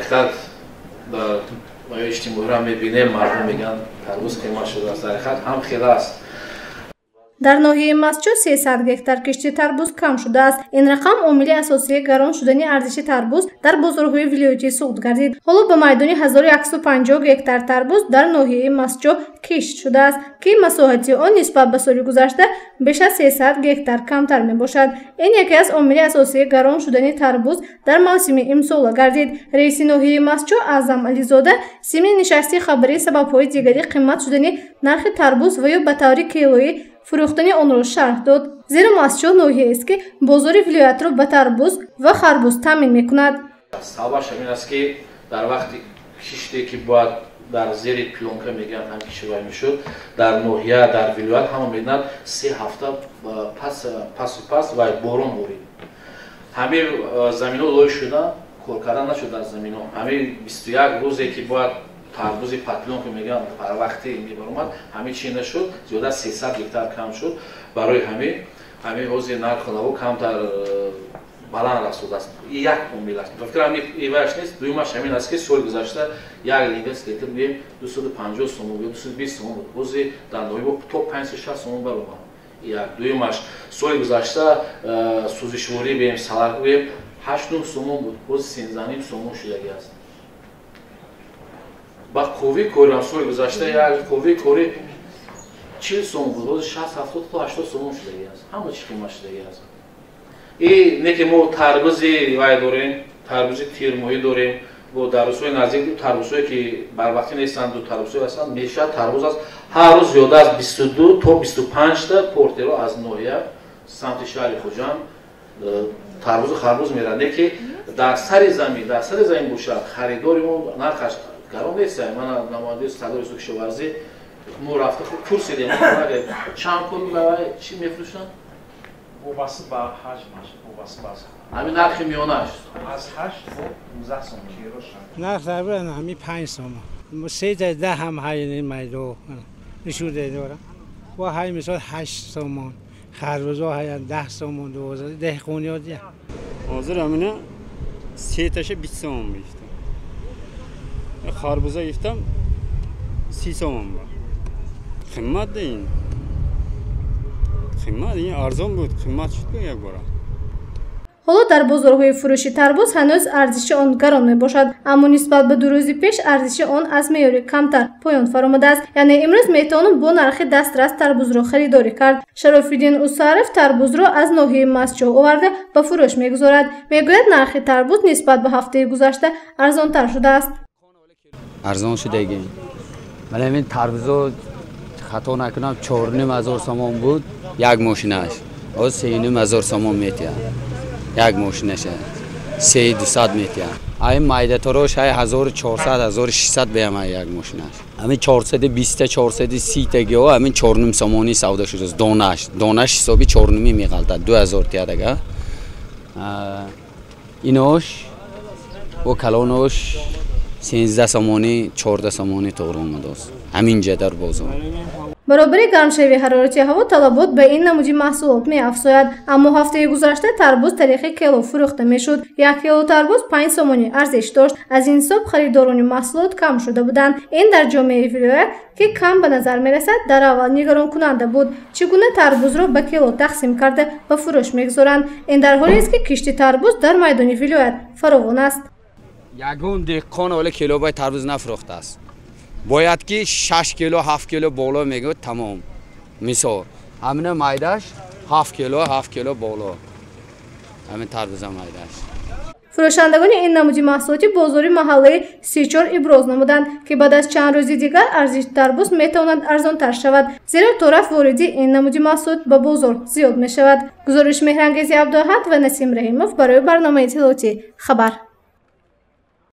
Ҳақиқат дар иҷтимоиро мебинем, мардум мегӯянд тарбуз қимат шудааст. Дар ҳақиқат ҳам хел аст. Дар ноҳияи Мастчоҳ 300 гектар кишти тарбуз кам шудааст. Ин рақам омили асосии гарон шудани арзиши тарбуз дар бозорҳои вилояти Суғд гардид. Ҳоло ба майдони 1150 гектар тарбуз дар ноҳияи Мастчоҳ кишт шудааст, ки масоҳати он нисбат ба соли гузашта беш аз 300 гектар камтар мебошад. Ин яке аз омили асосии гарон шудани тарбуз дар мавсими имсола гардид. Раиси ноҳияи Мастчоҳ Аъзам Ализода зимни нишасти хабарӣ сабабҳои дигари қимат шудани нархи тарбуз ва ё ба таври килоӣ фурӯхтани онро шарҳ дод. Зеро Мастчоҳ ноҳияест, ки бозори вилоятро ба тарбуз ва харбуз таъмин мекунад. Сабабаш ҳамин аст, ки дар вақти киште, ки бояд дар зери плёнка мегӯянд ҳам кишвар мешуд, дар ноҳия, дар вилоят ҳама медонад, 3 ҳафта пас ва борон борид. Ҳамин заминҳо лой шуда, кор карда нашуд дар заминҳо. Ҳамин 21 рӯзе, ки бояд тарбузи патлёнка мегӯянд барвақти мебаромад, ҳамин чи нашуд, зиёда аз 300 гектар кам шуд. Барои ҳамин ҳозир нарху наво камтар баланд рафтааст. Ин як омил аст. Ба фикрам иваш нест. Дуюмаш ҳамин аст, ки соли гузашта як линга литр гӯем 250 сомон ё 220 сомон буд. Ҳозир дар ноҳия то 560 сомон баромад. Як дуюмаш, соли гузашта сӯзишворӣ бем, салат гӯем 8-9 сомон буд, ҳозир 13.5 сомон шудагӣ аст. Ба қувваи корам соли гузашта як қувваи кори 40 сомон буд, ҳозир 60-70 то 80 сомон шудагӣ аст. Ҳама чиз қимат шудагӣ аст. И не ки мо тарбузи вай дорем, тарбузи тирмоҳӣ дорем, бо дар рӯзҳои наздик ду тарбузҳое, ки барвақтӣ нестанд, ду тарбузҳое ҳастанд, мешавад тарбуз аст. Ҳар рӯз зиёда аз 22 то 25 та портеро аз ноҳия самти шаҳри Хуҷанд тарбузу харбуз мерад. Не ки дар сари замин бошад, харидори мо нархаш гарон нест. Ман намояндаи сардори суди кишоварзӣ мо рафта хуб пурсидем, чанд пул чӣ мефурӯшанд? Вобаста ба ҳаҷмаш, вобаста ба ҳамин нархи миёнаш аз 8 то 19 сомон. Нарх тарбуз ҳамин 5 сомон, 3 та 10 ҳам ҳайни майдо нишуда дорам. Ва ҳай мисол 8 сомон, харбузо ҳай 10 сомон, 12 деҳқониё дия. Ҳозир ҳамина 3 таша 20 сомон мегирифтам. Харбуза гирифтам 30 сомон ба. Қимат ин. Қимат ин арзон буд, қимат шуд як бора. Ҳоло дар бозорҳои фурӯши тарбуз ҳанӯз арзиши он гарон мебошад, аммо нисбат ба 2 рӯзи пеш арзиши он аз меъёри камтар поён фаромадааст. Яъне имрӯз метавонам бо нархи дастрас тарбузро харидорӣ кард. Шарофиддин Усаров тарбузро аз ноҳияи Мастчоҳ оварда ба фурӯш мегузорад. Мегӯяд, нархи тарбуз нисбат ба ҳафтаи гузашта арзонтар шудааст. Арзон шудагӣ. Вале ҳамин тарбузо хато накунам 4,5 ҳазор сомон буд як мошинаш, ҳозир 3,5 ҳазор сомон метиҳад як мошинаша, 3,200 метиҳад. Ай майдаторош ай 1400 1600 беям ай як мошинаш. Ҳамин 420 430 тагиҳо ҳамин 4,5 сомонӣ савдо шудааст. Донаш ҳисоби 4,5 меғалтад, 2000 тиҳад ага. Инош бо калонош 13 сомонӣ 14 сомонӣ тоғри омадааст ҳамин ҷа дар бозор. Баробари гармшавии ҳарорати ҳаво талабот ба ин намуди маҳсулот меафзояд. Аммо ҳафтаи гузашта тарбуз тариқи кило фурӯхта мешуд. 1 кило тарбуз 5 сомонӣ арзиш дошт. Аз ин ҳисоб харидорони маҳсулот кам шуда буданд. Ин дар ҷомеаи вилоят, ки кам ба назар мерасад, дар аввал нигаронкунанда буд. Чӣ гуна тарбузро ба кило тақсим карда ба фурӯш мегузоранд? Ин дар ҳолест, ки кишти тарбуз дар майдони вилоят фаровон аст. Ягон деҳқон ҳоло килобаи тарбуз нафурӯхтааст. Бояд ки 6 кило 7 кило боло мегӯяд тамом. Мисол ҳамина майдаш 7 кило 7 кило боло ҳамин тарбуза майдаш. Фурӯшандагони ин намуди маҳсулоти бозори маҳаллаи 34 иброз намуданд, ки баъд аз чанд рӯзи дигар арзиши тарбуз метавонад арзонтар шавад, зеро тораф вориди ин намуди маҳсулот ба бозор зиёд мешавад. Гузориш Меҳрангези Абдуаҳад ва Насим Раҳимов барои барномаи иттилоотӣ хабар.